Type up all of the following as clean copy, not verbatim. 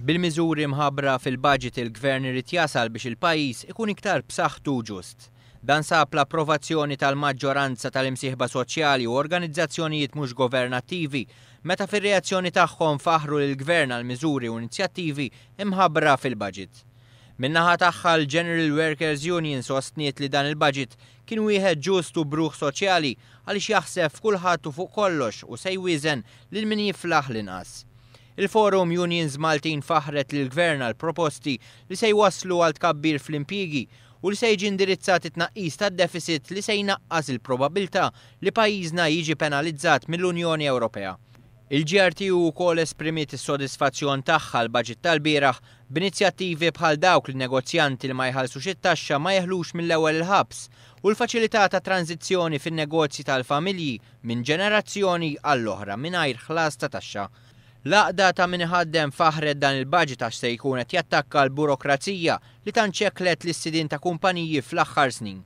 Bil-miżuri mħabbra fil-budget il-Gvern irid jasal biex il-pajjiż ikun iktar b'saħħtu u ġust. Dan sab l-approvazzjoni tal-maġġoranza tal-imsieħba soċjali u organizzazzjonijiet mhux governattivi meta fir-reazzjoni tagħhom faħħru lill-Gvern għall-miżuri u inizjattivi mħabbra fil-budget. Min-naħa tagħha l-General Workers Union sostniet li dan il-budget kien wieħed ġust u b'ruħ soċjali għaliex jaħseb f'kulħadd u fuq kollox u se jwieżen lil min jiflaħ l-inqas. Il-Forum Unions Maltin faħħret lill-Gvern għal proposti li se jwasslu għal tkabbir fl-impjiegi u li se jiġi indirizzat it-tnaqqis tad-deficit li se jnaqqas il-probabbiltà li pajjiżna jiġi penalizzat mill-Unjoni Ewropea. Il-GRTU wkoll esprimiet is-sodisfazzjon tagħha għall-baġit tal-bieraħ b'inizjattivi bħal dawk li negozjanti li ma jħallsux it-taxxa ma jeħlux mill-ewwel il-ħabs u l-faċilità ta' tranżizzjoni fin-negozji tal-familji minn ġenerazzjoni għall-oħra mingħajr ħlas ta' taxxa. L-għaqda ta' min iħaddem faħħret dan il-budget għax se jkun qed jattakka l-burokrazija li tant xekklet lis-sidien ta' kumpaniji fl-aħħar snin.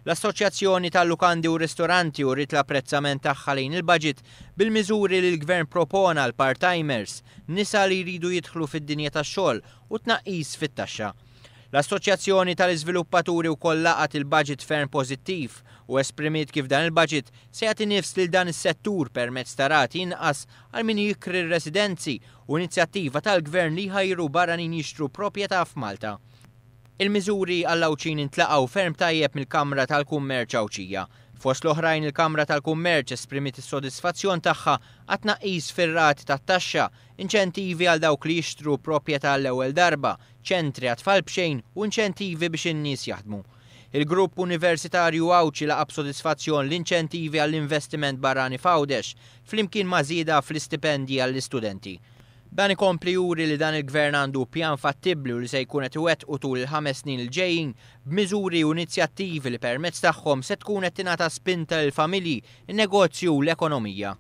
L-Assoċjazzjoni tal-Lukandi u Ristoranti uriet l-apprezzament tagħha lejn il-budget bil-miżuri li l-Gvern propona għal part-timers, nisa li jridu jidħlu fid-dinja tax-xogħol u tnaqqis fit-taxxa. L-Assoċjazzjoni tal-Iżviluppaturi wkoll laqgħet il-budget ferm pożittiv u esprimiet kif dan il-budget se jagħti nifs lil dan is-settur permezz ta' rati inqas għal min jikri r-residenzi u inizjattiva tal-Gvern li jħajru barranin jixtru proprjetà f'Malta. Il-miżuri għall-Għawdxin intlaqgħu ferm tajjeb mill-Kamra tal-Kummerċ Għawdxija. Fost l-oħrajn il-Kamra tal-Kummerċ esprimiet is-sodisfazzjon tagħha għat-tnaqqis fir-rati tat-taxxa, inċentivi għal dawk li jixtru proprjetà għall-ewwel darba, ċentri għat-tfal b'xejn u inċentivi biex in-nies jaħdmu. Il-Grupp Universitarju Għawdxi laqa' b'sodisfazzjon l-inċentivi għall-investiment barrani f'Għawdex, flimkien ma' żieda fl-istipendji għall-istudenti. Dan ikompli juri li dan il-Gvern għandu pjan fattibbli u li se jkun qed iwettqu tul il-ħames snin li ġejjin b'miżuri u inizjattivi li permezz tagħhom se tkun qed tingħata spinta lill-familji, in-negozju u l-ekonomija.